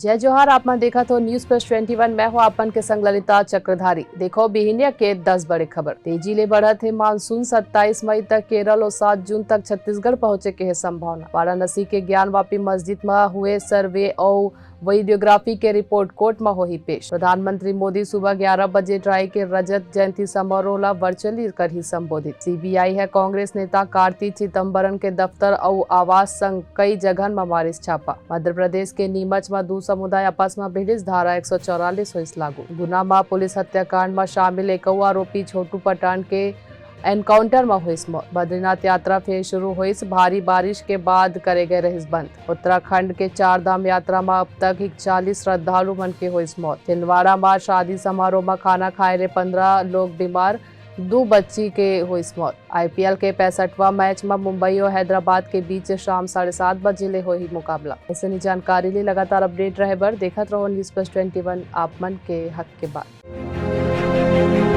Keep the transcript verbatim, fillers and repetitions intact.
जय जोहार, आप मन देखत हो News Plus Twenty One, मैं हूं आप मन के संग ललिता चक्रधारी। देखो बिहिनिया के दस बड़े खबर। तेजी ले बढ़त हे मानसून, सत्ताईस मई तक केरल और सात जून तक छत्तीसगढ़ पहुंचे के हे संभावना। वाराणसी के ज्ञानवापी मस्जिद म हुए सर्वे और वीडियोग्राफी के रिपोर्ट कोर्ट म होही पेश। प्रधानमंत्री मोदी सुबह ग्यारह बजे ट्राई के रजत जयंती समारोह ला वर्चुअली करही संबोधित। सीबीआई ह कांग्रेस नेता कार्ति चिदम्बरम के दफ्तर अउ आवास संग कई जगहन म मारिस छापा। मध्य प्रदेश के नीमच म दू समुदाय आपस म भिड़िस, धारा एक सौ चौवालीस होइस लागू। गुना म पुलिस हत्याकांड म शामिल एकऊ आरोपी छोटू पठान के एनकाउंटर म होइस मौत। बद्रीनाथ यात्रा फेर शुरू होइस, भारी बारिश के बाद करे गए रहिस बंद। उत्तराखंड के चार धाम यात्रा म अब तक इकतालीस श्रद्धालु मन के होइस मौत। छिंदवाड़ा म शादी समारोह म खाना खाए ले पंद्रह लोग बीमार, दू बच्ची के होइस मौत। आईपीएल के पैंसठवां मैच म मुंबई और हैदराबाद के बीच शाम साढ़े सात बजे ले होही मुकाबला। ऐसने जानकारी ले लगातार अपडेट रहे बर देखत रहो News Plus Twenty One, आप मन के हक के बात।